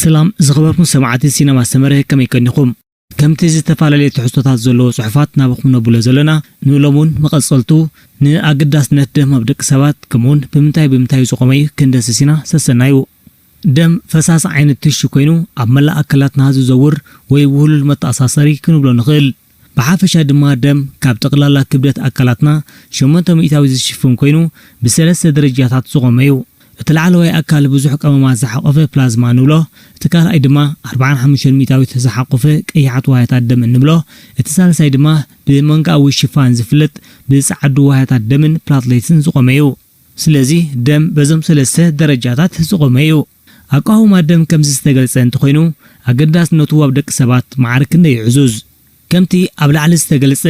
ሰላም ዝኸበርኩም ሰማዕቲ ሲነማ ሰመረ፣ ከመይ ቀኒኹም? ከምቲ ዝተፈላለዩ ትሕዝቶታት ዘለዎ ጽሑፋት ናባኹም ነብሎ ዘለና፣ ንሎምውን መቐጸልቱ ንኣገዳስነት ደም ኣብ ደቂ ሰባት፣ ከምኡውን ብምንታይ ብምንታይ ዝቖመ እዩ ክንደስስ ኢና ሰሰናዩ። ደም ፈሳሲ ዓይነት ቲሹ ኮይኑ፣ ኣብ መላእ ኣካላትና ዝዘውር ወይ ውህሉል መተኣሳሰሪ ክንብሎ ንኽእል። ብሓፈሻ ድማ ደም ካብ ጠቕላላ ክብደት ኣካላትና ሸሞንተ ሚእታዊት ዝሽፍን ኮይኑ፣ ብሰለስተ ደረጃታት ዝቖመ እዩ። እቲ ላዕለዋይ ኣካል ብዙሕ ቀመማት ዝሓቖፈ ፕላዝማ ንብሎ፣ እቲ ካልኣይ ድማ ኣርባዓን ሓሙሽተን ሚእታዊት ዝሓቖፈ ቀያሕቲ ዋህያታት ደም እንብሎ፣ እቲ ሳልሳይ ድማ ብመንጋዊ ሽፋን ዝፍለጥ ብጸዓዱ ዋህያታት ደምን ፕላትሌትስን ዝቖመ እዩ። ስለዚ ደም በዞም ሰለስተ ደረጃታት ዝቖመ እዩ። ኣቃውማ ደም ከምዚ ዝተገልጸ እንተኾይኑ፣ ኣገዳስነቱ ኣብ ደቂ ሰባት መዓር ክንደይ እዩ ዕዙዝ። ከምቲ ኣብ ላዕሊ ዝተገልጸ፣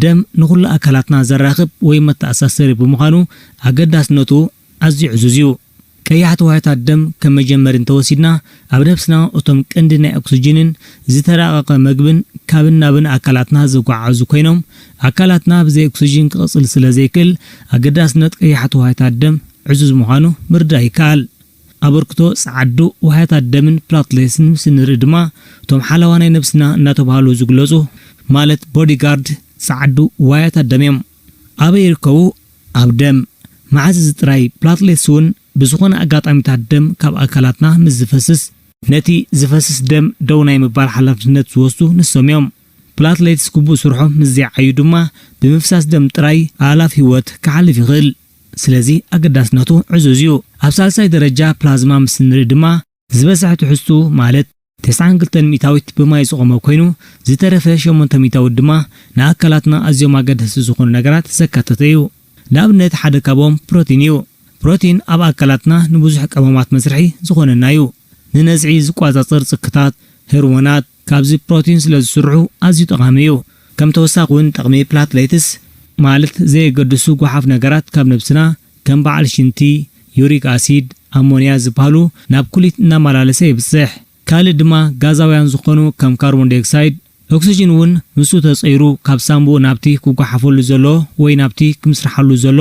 ደም ንኹሉ ኣካላትና ዘራኽብ ወይ መተኣሳሰሪ ብምዃኑ ኣገዳስነቱ ኣዝዩ ዕዙዝ እዩ። ቀያሕቲ ዋህያታት ደም ከም መጀመሪ እንተወሲድና፣ ኣብ ነብስና እቶም ቀንዲ ናይ ኦክስጅንን ዝተራቐቐ መግብን ካብን ናብን ኣካላትና ዘጓዓዕዙ ኮይኖም፣ ኣካላትና ብዘይ ኦክስጅን ክቕጽል ስለ ዘይክእል፣ ኣገዳስነት ቀያሕቲ ዋህያታት ደም ዕዙዝ ምዃኑ ምርዳእ ይከኣል። ኣበርክቶ ጸዓዱ ዋህያታት ደምን ፕላትሌትስን ምስ ንርኢ ድማ፣ እቶም ሓለዋ ናይ ነብስና እናተባህሉ ዝግለጹ፣ ማለት ቦዲጋርድ ጸዓዱ ዋህያታት ደም እዮም። ኣበይ ይርከቡ? ኣብ ደም። መዓዝ እዚ ጥራይ፣ ፕላትሌትስ እውን ብዝኾነ ኣጋጣሚታት ደም ካብ ኣካላትና ምስ ዝፈስስ፣ ነቲ ዝፈስስ ደም ደው ናይ ምባል ሓላፍነት ዝወስዱ ንሶም እዮም። ፕላትሌትስ ግቡእ ስርሖም ምስ ዘይዓዩ ድማ፣ ብምፍሳስ ደም ጥራይ ኣእላፍ ህይወት ክሓልፍ ይኽእል። ስለዚ ኣገዳስነቱ ዕዙዝ እዩ። ኣብ ሳልሳይ ደረጃ ፕላዝማ ምስ ንርኢ ድማ፣ ዝበዝሐ ትሕዝቱ ማለት ተስዓን ክልተን ሚእታዊት ብማይ ዝቖመ ኮይኑ፣ ዝተረፈ ሸሞንተ ሚእታዊት ድማ ንኣካላትና ኣዝዮም ኣገደስቲ ዝኾኑ ነገራት ዘካተተ እዩ። ንኣብነት ሓደ ካብኦም ፕሮቲን እዩ። ፕሮቲን ኣብ ኣካላትና ንብዙሕ ቀመማት መስርሒ ዝኾነና እዩ። ንነዝዒ ዝቆጻጸር ጽክታት፣ ሆርሞናት፣ ካብዚ ፕሮቲን ስለ ዝስርሑ ኣዝዩ ጠቓሚ እዩ። ከም ተወሳኺ እውን ጠቕሚ ፕላትሌትስ፣ ማለት ዘየገድሱ ጓሓፍ ነገራት ካብ ነብስና፣ ከም በዓል ሽንቲ፣ ዩሪክ ኣሲድ፣ ኣሞንያ ዝበሃሉ ናብ ኩሊት እናመላለሰ የብጽሕ። ካልእ ድማ ጋዛውያን ዝኾኑ ከም ካርቦን ዳይኦክሳይድ፣ ኦክስጅን እውን ምስኡ ተጸይሩ ካብ ሳንቡእ ናብቲ ክጓሓፈሉ ዘሎ ወይ ናብቲ ክምስርሓሉ ዘሎ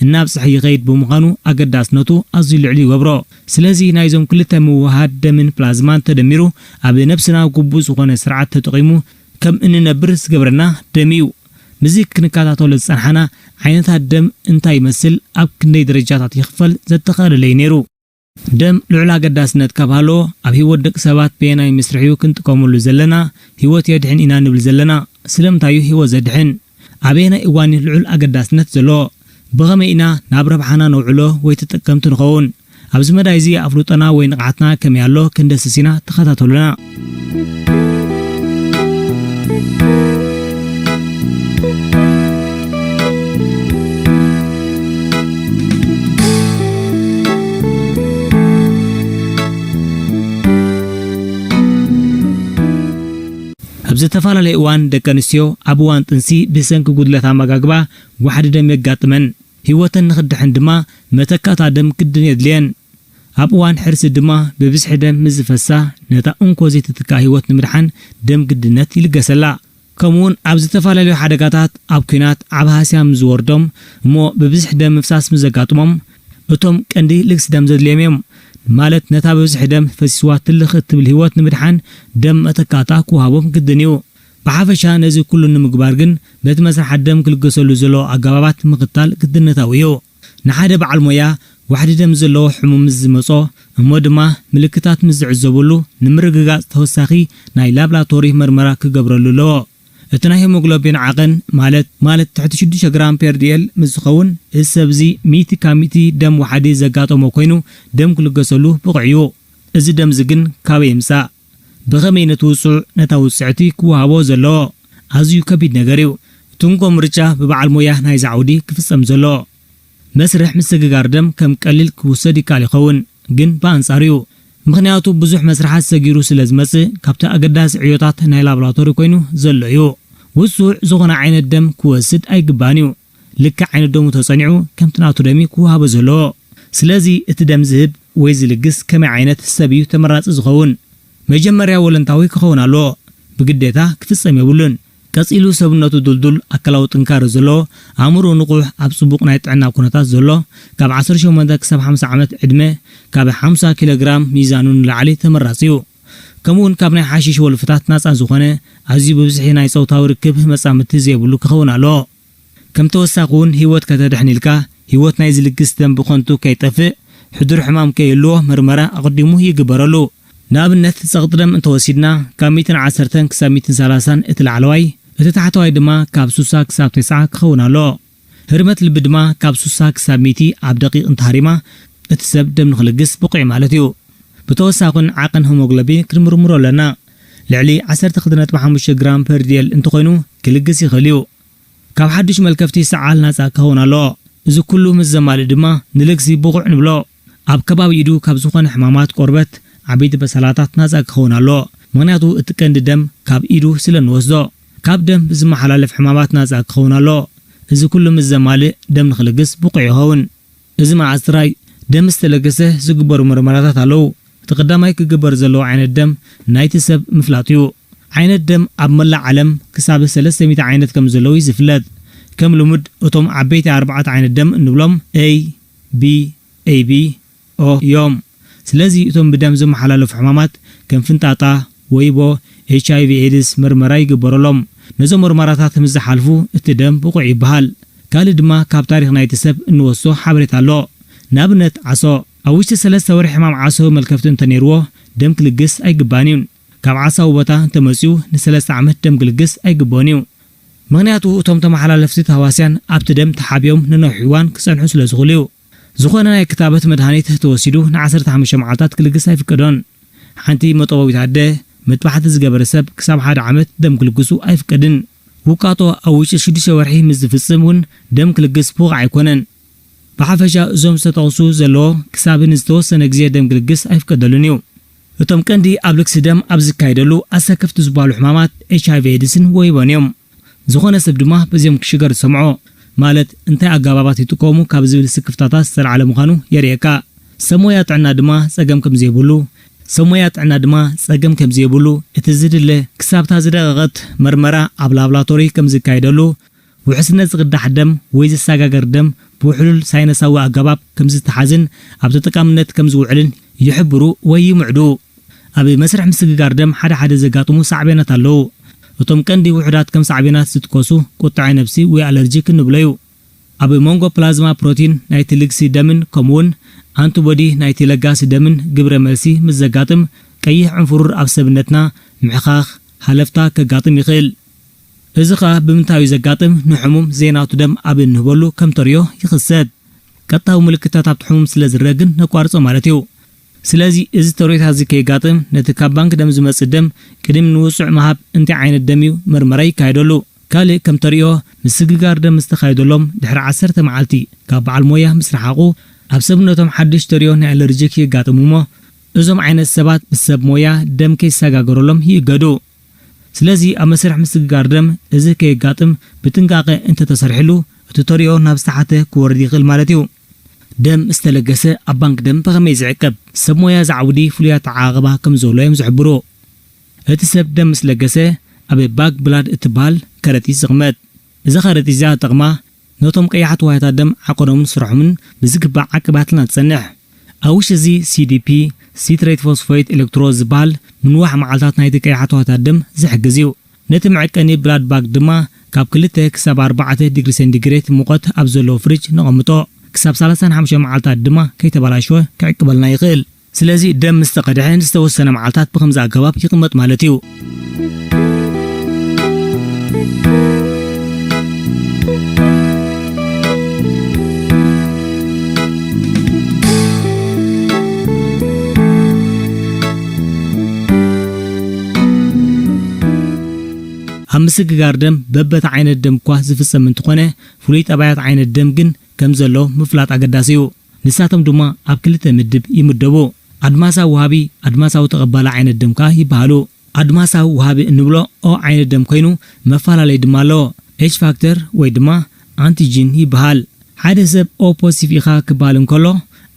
እናብጽሐ ይኸይድ ብምዃኑ ኣገዳስነቱ ኣዝዩ ልዕል ይገብሮ። ስለዚ ናይዞም ክልተ ምውሃድ ደምን ፕላዝማን ተደሚሩ ኣብ ነብስና ግቡእ ዝኾነ ስርዓት ተጠቒሙ ከም እንነብር ዝገብረና ደም እዩ። ምስዚ ክንከታተሎ ዝጸንሓና ዓይነታት ደም እንታይ ይመስል፣ ኣብ ክንደይ ደረጃታት ይኽፈል ዘጠቓለለ እዩ ነይሩ። ደም ልዑል ኣገዳስነት ካብ ሃለዎ ኣብ ህይወት ደቂ ሰባት በየናይ መስርሕ እዩ ክንጥቀመሉ ዘለና፣ ህይወት የድሕን ኢና ንብል ዘለና፣ ስለምንታይ እዩ ህይወት ዘድሕን? ኣበየናይ እዋን እዩ ልዑል ኣገዳስነት ዘለዎ? ብኸመይ ኢና ናብ ረብሓና ነውዕሎ ወይ ተጠቀምቲ ንኸውን? ኣብዚ መዳይ እዚ ኣፍልጦና ወይ ንቕሓትና ከመይ ኣሎ ክንደስስ ኢና፣ ተኸታተሉና። ኣብ ዝተፈላለየ እዋን ደቂ ኣንስትዮ ኣብ እዋን ጥንሲ ብሰንኪ ጉድለት ኣመጋግባ ዋሕዲ ደም የጋጥመን። ህይወተን ንኽድሕን ድማ መተካእታ ደም ግድን የድልየን። ኣብ እዋን ሕርሲ ድማ ብብዝሒ ደም ምስ ዝፈሳ ነታ እንኮ ዘይትትካእ ህይወት ንምድሓን ደም ግድነት ይልገሰላ። ከምኡውን ኣብ ዝተፈላለዩ ሓደጋታት፣ ኣብ ኲናት፣ ዓቢ ሃስያ ምስ ዝወርዶም እሞ ብብዝሒ ደም ምፍሳስ ምስ ዘጋጥሞም፣ እቶም ቀንዲ ልግሲ ደም ዘድልዮም እዮም። ማለት ነታ ብብዝሒ ደም ፈሲስዋ ትልኽ እትብል ህይወት ንምድሓን ደም መተካእታ ክወሃቦም ግድን እዩ። ብሓፈሻ ነዚ ኩሉ ንምግባር ግን በቲ መስርሓት ደም ክልገሰሉ ዘለዎ ኣገባባት ምኽታል ግድነታዊ እዩ። ንሓደ በዓል ሞያ ዋሕዲ ደም ዘለዎ ሕሙም ምስ ዝመጾ እሞ ድማ ምልክታት ምስ ዝዕዘበሉ ንምርግጋጽ ተወሳኺ ናይ ላብራቶሪ መርመራ ክገብረሉ ኣለዎ። እቲ ናይ ሄሞግሎቢን ዓቐን ማለት ማለት ትሕቲ ሽዱሽተ ግራም ፐር ዲኤል ምስ ዝኸውን እዚ ሰብ እዚ ሚእቲ ካብ ሚእቲ ደም ዋሕዲ ዘጋጠሞ ኮይኑ ደም ክልገሰሉ ብቑዕ እዩ። እዚ ደም እዚ ግን ካበይ ይምጻእ? ብኸመይ ነቲ ውጹዕ ነታ ውጽዕቲ ክወሃቦ ዘለዎ? ኣዝዩ ከቢድ ነገር እዩ። እቲ እንኮ ምርጫ ብበዓል ሞያ ናይዚ ዓውዲ ክፍጸም ዘለዎ። መስርሕ ምስግጋር ደም ከም ቀሊል ክውሰድ ይከኣል ይኸውን፣ ግን ብኣንጻሩ እዩ። ምኽንያቱ ብዙሕ መስርሓት ሰጊሩ ስለ ዝመጽእ ካብቲ ኣገዳሲ ዕዮታት ናይ ላብራቶሪ ኮይኑ ዘሎ እዩ። ውጹዕ ዝኾነ ዓይነት ደም ክወስድ ኣይግባእን እዩ። ልክዕ ዓይነት ደሙ ተጸኒዑ ከምቲ ናቱ ደም ክወሃቦ ዘለዎ። ስለዚ እቲ ደም ዝህብ ወይ ዝልግስ ከመይ ዓይነት ሰብ እዩ ተመራጺ ዝኸውን? መጀመርያ ወለንታዊ ክኸውን ኣለዎ። ብግዴታ ክፍጸም የብሉን። ቀጺሉ ሰብነቱ ድልዱል ኣካላዊ ጥንካረ ዘለዎ፣ ኣእምሮ ንቑሕ፣ ኣብ ጽቡቕ ናይ ጥዕና ኩነታት ዘሎ፣ ካብ ዓሰርተ ሸሞንተ ክሳብ ሓምሳ ዓመት ዕድመ፣ ካብ ሓምሳ ኪሎ ግራም ሚዛኑ ንላዕሊ ተመራጺ እዩ። ከምኡውን ካብ ናይ ሓሽሽ ወልፍታት ናጻ ዝኾነ፣ ኣዝዩ ብብዝሒ ናይ ጾታዊ ርክብ መጻምድቲ ዘይብሉ ክኸውን ኣለዎ። ከም ተወሳኺ እውን ህይወት ከተድሕን ኢልካ፣ ህይወት ናይ ዝልግስ ደም ብኸንቱ ከይጠፍእ፣ ሕዱር ሕማም ከይህልዎ መርመራ ኣቐዲሙ ይግበረሉ። ንኣብነት ጸቕጢ ደም እንተወሲድና፣ ካብ ሚእትን ዓሰርተን ክሳብ ሚእትን ሰላሳን እቲ ላዕለዋይ፣ እቲ ታሕተዋይ ድማ ካብ ሱሳ ክሳብ ተስዓ ክኸውን ኣለዎ። ህርመት ልቢ ድማ ካብ ሱሳ ክሳብ ሚእቲ ኣብ ደቂቕ እንተሃሪማ፣ እቲ ሰብ ደም ንኽልግስ ብቑዕ ማለት እዩ። ብተወሳኺን ዓቐን ሄሞግሎቢን ክንምርምሮ ኣለና። ልዕሊ ዓሰርተ ክልተ ነጥቢ ሓሙሽተ ግራም ፐር ዲል እንተኾይኑ ክልግስ ይኽእል እዩ። ካብ ሓድሽ መልከፍቲ ሰዓል ናጻ ክኸውን ኣለዎ። እዚ ኩሉ ምስ ዘማልእ ድማ ንልግሲ ብቑዕ ንብሎ። ኣብ ከባቢ ኢዱ ካብ ዝኾነ ሕማማት ቆርበት፣ ዓበይቲ በሰላታት ናጻ ክኸውን ኣለዎ። ምኽንያቱ እቲ ቀንዲ ደም ካብ ኢዱ ስለ እንወስዶ። ካብ ደም ዝመሓላለፍ ሕማማት ናጻ ክኸውን ኣለዎ። እዚ ኩሉ ምስ ዘማልእ ደም ንኽልግስ ብቑዕ ይኸውን። እዚ መዓስ ጥራይ ደም ምስ ተለገሰ ዝግበሩ መርመራታት ኣለዉ። እቲ ቀዳማይ ክግበር ዘለዎ ዓይነት ደም ናይቲ ሰብ ምፍላጥ እዩ። ዓይነት ደም ኣብ መላእ ዓለም ክሳብ ሰለስተ ሚእቲ ዓይነት ከም ዘለዉ እዩ ዝፍለጥ። ከም ልሙድ እቶም ዓበይቲ ኣርባዕተ ዓይነት ደም እንብሎም A፣ B፣ A B፣ O እዮም። ስለዚ እቶም ብደም ዝመሓላለፉ ሕማማት ከም ፍንጣጣ፣ ወይቦ፣ ኤች ኣይ ቪ ኤድስ መርመራ ይግበረሎም። ነዞም መርመራታት ምስ ዝሓልፉ እቲ ደም ብቑዕ ይበሃል። ካልእ ድማ ካብ ታሪኽ ናይቲ ሰብ እንወስዶ ሓበሬታ ኣሎ። ንኣብነት ዓሶ። ኣብ ውሽጢ ሰለስተ ወርሒ ሕማም ዓሶ መልከፍቲ እንተነይርዎ ደም ክልግስ ኣይግባእን እዩ። ካብ ዓሳዊ ቦታ እንተመጺኡ ንሰለስተ ዓመት ደም ክልግስ ኣይግብኦን እዩ። ምኽንያቱ እቶም ተመሓላለፍቲ ተህዋስያን ኣብቲ ደም ተሓቢኦም ንነዊሕ እዋን ክጸንሑ ስለ ዝኽእሉ እዩ። ዝኾነ ናይ ክታበት መድሃኒት ተወሲዱ ንዓሰርተ ሓሙሽተ መዓልታት ክልግስ ኣይፍቀዶን። ሓንቲ መጠወዊት ኣደ፣ መጥባሕቲ ዝገበረ ሰብ ክሳብ ሓደ ዓመት ደም ክልግሱ ኣይፍቀድን። ውቃጦ ኣብ ውሽጢ ሽዱሽተ ወርሒ ምስ ዝፍጽም እውን ደም ክልግስ ብቑዕ ኣይኮነን። ብሓፈሻ እዞም ዝተጠቕሱ ዘለዎ ክሳብ ንዝተወሰነ ግዜ ደም ክልግስ ኣይፍቀደሉን እዩ። እቶም ቀንዲ ኣብ ልግሲ ደም ኣብ ዝካየደሉ ኣሰከፍቲ ዝበሃሉ ሕማማት ኤች ኣይ ቪ ኤድስን ወይቦን እዮም። ዝኾነ ሰብ ድማ በዚኦም ክሽገር ዝሰምዖ፣ ማለት እንታይ ኣገባባት ይጥቀሙ ካብ ዝብል ስክፍታታት ዝተልዓለ ምዃኑ የርእየካ። ሰብ ሞያ ጥዕና ድማ ጸገም ከም ዘይብሉ፣ ሰብ ሞያ ጥዕና ድማ ጸገም ከም ዘይብሉ፣ እቲ ዝድለ ክሳብታ ዝደቐቐት መርመራ ኣብ ላብራቶሪ ከም ዝካየደሉ፣ ውሕስነት ዝቕዳሕ ደም ወይ ዝሰጋገር ደም ብውሕሉል ሳይነሳዊ ኣገባብ ከም ዝተሓዝን ኣብ ተጠቃምነት ከም ዝውዕልን ይሕብሩ ወይ ይምዕዱ። ኣብ መስርሕ ምስግጋር ደም ሓደ ሓደ ዘጋጥሙ ሳዕቤናት ኣለዉ። እቶም ቀንዲ ውሑዳት ከም ሳዕቤናት ዝጥቀሱ ቁጥዐ ነብሲ ወይ ኣለርጂክ እንብሎ እዩ። ኣብ መንጎ ፕላዝማ ፕሮቲን ናይቲ ልግሲ ደምን ከምኡውን ኣንቲቦዲ ናይቲ ለጋሲ ደምን ግብረ መልሲ ምስ ዘጋጥም ቀይሕ ዕንፍሩር ኣብ ሰብነትና ምሕኻኽ፣ ሃለፍታ ከጋጥም ይኽእል። እዚ ኸኣ ብምንታይ እዩ ዘጋጥም? ንሕሙም ዘይናቱ ደም ኣብ እንህበሉ ከም ተርእዮ ይኽሰት። ቀጥታዊ ምልክታት ኣብቲ ሕሙም ስለ ዝረአ ግን ነቋርጾ ማለት እዩ። ስለዚ እዚ ተርእዮታት እዚ ከየጋጥም ነቲ ካብ ባንክ ደም ዝመጽእ ደም ቅድሚ ንውጹዕ ምሃብ እንታይ ዓይነት ደም እዩ መርመራ ይካየደሉ። ካልእ ከም ተርእዮ ምስግጋር ደም ምስ ተኻየደሎም ድሕሪ ዓሰርተ መዓልቲ ካብ በዓል ሞያ ምስ ረሓቑ ኣብ ሰብነቶም ሓድሽ ተርእዮ ናይ ኣለርጂክ የጋጥም እሞ እዞም ዓይነት ሰባት ብሰብ ሞያ ደም ከይሰጋገረሎም ይእገዱ። ስለዚ ኣብ መስርሕ ምስግጋር ደም እዚ ከየጋጥም ብጥንቃቐ እንተተሰሪሕሉ እቲ ተርእዮ ናብ ዝተሓተ ክወርድ ይኽእል ማለት እዩ። ደም ዝተለገሰ ኣብ ባንክ ደም ብኸመይ ዝዕቀብ? ሰብ ሞያ እዚ ዓውዲ ፍሉያት ኣዓቓቕባ ከም ዘሎ እዮም ዝሕብሩ። እቲ ሰብ ደም ምስ ለገሰ ኣብ ባግ ብላድ እትበሃል ከረጢት ዝቕመጥ። እዛ ከረጢት እዚኣ ጥቕማ ነቶም ቀያሕቲ ዋህዮታት ደም ዓቐኖምን ስርሖምን ብዝግባእ ዓቂባትልና ትጸንሕ። ኣብ ውሽጢ እዚ ሲ ዲ ፒ፣ ሲትሬት ፎስፎይት ኤሌክትሮዝ ዝበሃል ምንዋሕ መዓልታት ናይቲ ቀያሕቲ ዋህዮታት ደም ዝሕግዝ እዩ። ነቲ መዐቀኒ ብላድ ባግ ድማ ካብ ክልተ ክሳብ ኣርባዕተ ዲግሪ ሴንቲግሬድ ሙቐት ኣብ ዘለዎ ፍሪጅ ነቐምጦ። ክሳብ ሰላሳን ሓሙሽተን መዓልታት ድማ ከይተበላሸወ ክዕቅበልና ይኽእል። ስለዚ ደም ምስ ተቐድሐ ንዝተወሰነ መዓልታት ብኸምዚ ኣገባብ ይቕመጥ ማለት እዩ። ኣብ ምስግጋር ደም በበቲ ዓይነት ደም እኳ ዝፍጸም እንተኾነ፣ ፍሉይ ጠባያት ዓይነት ደም ግን ከም ዘሎ ምፍላጥ ኣገዳሲ እዩ። ንሳቶም ድማ ኣብ ክልተ ምድብ ይምደቡ። ኣድማሳዊ ወሃቢ፣ ኣድማሳዊ ተቐባሊ ዓይነት ደም ከኣ ይበሃሉ። ኣድማሳዊ ወሃቢ እንብሎ ኦ ዓይነት ደም ኮይኑ፣ መፈላለይ ድማ ኣለዎ። ኤች ፋክተር ወይ ድማ ኣንቲጂን ይበሃል። ሓደ ሰብ ኦ ፖዚቲቭ ኢኻ ክበሃል እንከሎ፣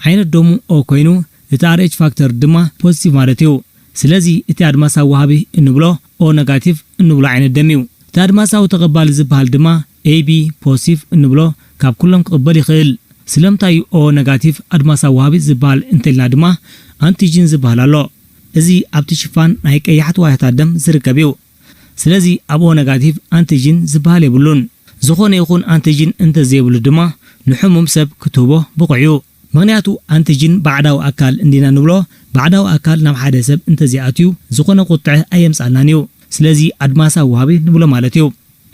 ዓይነት ደሙ ኦ ኮይኑ፣ እቲ ኣር ኤች ፋክተር ድማ ፖዚቲቭ ማለት እዩ። ስለዚ እቲ ኣድማሳዊ ወሃቢ እንብሎ ኦ ነጋቲቭ እንብሎ ዓይነት ደም እዩ። እቲ ኣድማሳዊ ተቐባሊ ዝበሃል ድማ ኤቢ ፖሲቲቭ እንብሎ ካብ ኩሎም ክቕበል ይኽእል። ስለምንታይ ኦ ነጋቲቭ ኣድማሳዊ ወሃቢ ዝበሃል እንተልና ድማ ኣንቲጂን ዝበሃል ኣሎ። እዚ ኣብቲ ሽፋን ናይ ቀያሕቲ ዋህዮታት ደም ዝርከብ እዩ። ስለዚ ኣብ ኦ ነጋቲቭ ኣንቲጂን ዝበሃል የብሉን። ዝኾነ ይኹን ኣንቲጂን እንተዘየብሉ ድማ ንሕሙም ሰብ ክትህቦ ብቑዕ እዩ። ምኽንያቱ ኣንቲጂን ባዕዳዊ ኣካል እንዲና ንብሎ፣ ባዕዳዊ ኣካል ናብ ሓደ ሰብ እንተዘይኣትዩ ዝኾነ ቁጥዐ ኣየምጻልናን እዩ። ስለዚ ኣድማሳዊ ወሃቢ ንብሎ ማለት እዩ።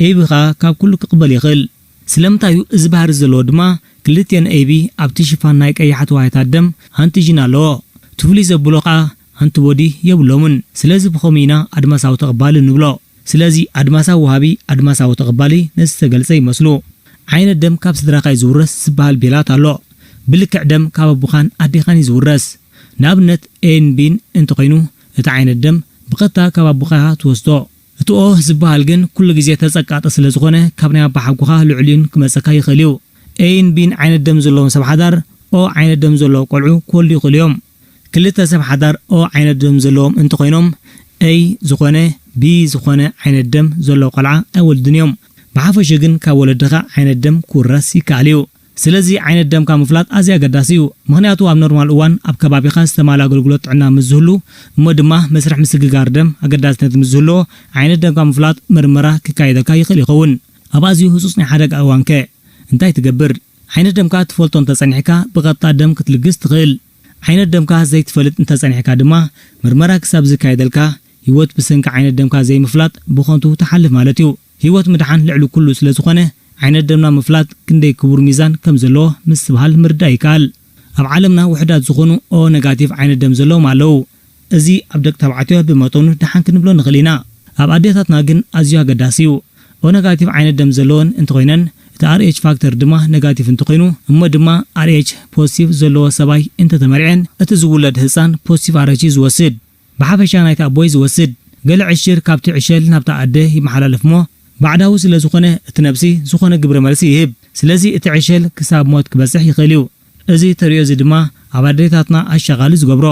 ኤቢ ኸኣ ካብ ኩሉ ክቕበል ይኽእል። ስለምንታይ እዩ እዚ ባህሪ ዘለዎ ድማ ክልቲኤን ኤቢ ኣብቲ ሽፋን ናይ ቀያሕቲ ዋህዮታት ደም ኣንቲጂን ኣለዎ። እቲ ፍሉይ ዘብሎ ኸኣ ኣንቲቦዲ የብሎምን። ስለዚ ብኸምኡ ኢና ኣድማሳዊ ተቐባሊ ንብሎ። ስለዚ ኣድማሳዊ ወሃቢ ኣድማሳዊ ተቐባሊ ነዚ ዝተገልጸ ይመስሉ። ዓይነት ደም ካብ ስድራኻ እዩ ዝውረስ ዝበሃል ቤላት ኣሎ። ብልክዕ ደም ካብ ኣቦኻን ኣዴኻን እዩ ዝውረስ። ንኣብነት ኤን ቢን እንተኾይኑ እቲ ዓይነት ደም ብቐጥታ ካብ ኣቦኻ ኢኻ ትወስዶ። እቲ ኦ ዝበሃል ግን ኩሉ ግዜ ተጸቃጢ ስለ ዝኾነ ካብ ናይ ኣቦሓጎኻ ልዑል እዩን ክመጸካ ይኽእል እዩ። ኤን ቢን ዓይነት ደም ዘለዎም ሰብ ሓዳር ኦ ዓይነት ደም ዘለዎ ቆልዑ ክወልዱ ይኽእሉ እዮም። ክልተ ሰብ ሓዳር ኦ ዓይነት ደም ዘለዎም እንተኾይኖም ኤ ዝኾነ ቢ ዝኾነ ዓይነት ደም ዘለዎ ቆልዓ ኣይወልድን እዮም። ብሓፈሽኡ ግን ካብ ወለድኻ ዓይነት ደም ክውረስ ይከኣል እዩ። ስለዚ ዓይነት ደምካ ምፍላጥ ኣዝዩ ኣገዳሲ እዩ። ምኽንያቱ ኣብ ኖርማል እዋን ኣብ ከባቢኻ ዝተማልኣ ኣገልግሎት ጥዕና ምስ ዝህሉ እሞ ድማ መስርሕ ምስግጋር ደም ኣገዳስነት ምስ ዝህልዎ ዓይነት ደምካ ምፍላጥ ምርመራ ክካየደልካ ይኽእል ይኸውን። ኣብ ኣዝዩ ህጹጽ ናይ ሓደጋ እዋንከ እንታይ ትገብር? ዓይነት ደምካ ትፈልጦ እንተጸኒሕካ ብቐጥታ ደም ክትልግስ ትኽእል። ዓይነት ደምካ ዘይትፈልጥ እንተጸኒሕካ ድማ ምርመራ ክሳብ ዝካየደልካ ህይወት ብሰንኪ ዓይነት ደምካ ዘይምፍላጥ ብኸንቱ ትሓልፍ ማለት እዩ። ህይወት ምድሓን ልዕሊ ኩሉ ስለ ዝኾነ ዓይነት ደምና ምፍላጥ ክንደይ ክቡር ሚዛን ከም ዘለዎ ምስትብሃል ምርዳእ ይከኣል። ኣብ ዓለምና ውሑዳት ዝኾኑ ኦ ነጋቲቭ ዓይነት ደም ዘለዎም ኣለዉ። እዚ ኣብ ደቂ ተባዕትዮ ብመጠኑ ደሓን ክንብሎ ንኽእል ኢና። ኣብ ኣዴታትና ግን ኣዝዩ ኣገዳሲ እዩ። ኦ ነጋቲቭ ዓይነት ደም ዘለወን እንተኾይነን እቲ ኣር ኤች ፋክተር ድማ ነጋቲቭ እንተኾይኑ እሞ ድማ ኣር ኤች ፖዚቲቭ ዘለዎ ሰብኣይ እንተተመርዕየን እቲ ዝውለድ ህፃን ፖዚቲቭ ኣር ኤች እዩ ዝወስድ። ብሓፈሻ ናይቲ ኣቦ እዩ ዝወስድ። ገለ ዕሽር ካብቲ ዕሸል ናብታ ኣደ ይመሓላለፍ እሞ ባዕዳዊ ስለ ዝኾነ እቲ ነብሲ ዝኾነ ግብረ መልሲ ይህብ። ስለዚ እቲ ዕሸል ክሳብ ሞት ክበጽሕ ይኽእል እዩ። እዚ ተርእዮ እዚ ድማ ኣብ ኣዴታትና ኣሻቓሊ ዝገብሮ።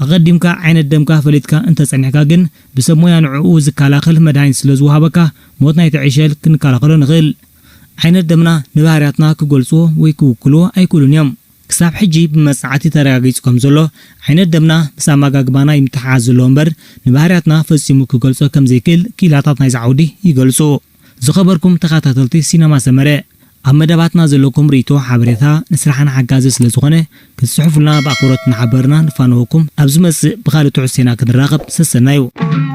ኣቐዲምካ ዓይነት ደምካ ፈሊጥካ እንተጸኒሕካ ግን ብሰብ ሞያ ንዕኡ ዝከላኸል መድሃኒት ስለ ዝወሃበካ ሞት ናይቲ ዕሸል ክንከላኸሎ ንኽእል። ዓይነት ደምና ንባህርያትና ክገልጽዎ ወይ ክውክልዎ ኣይክእሉን እዮም። ክሳብ ሕጂ ብመጽናዕቲ ተረጋጊጹ ከም ዘሎ ዓይነት ደምና ምስ ኣመጋግባና ይምተሓሓዝ ዘሎ እምበር ንባህርያትና ፈጺሙ ክገልጾ ከም ዘይክእል ክኢላታት ናይዚ ዓውዲ ይገልጹ። ዝኸበርኩም ተኸታተልቲ ሲነማ ሰመረ ኣብ መደባትና ዘለኩም ርእይቶ ሓበሬታ ንስራሕና ሓጋዚ ስለ ዝኾነ ክትጽሕፉልና ብኣኽብሮት እናሓበርና ንፋነወኩም። ኣብ ዝመጽእ ብኻልእ ትሑት ዜና ክንራኸብ ሰሰናዩ።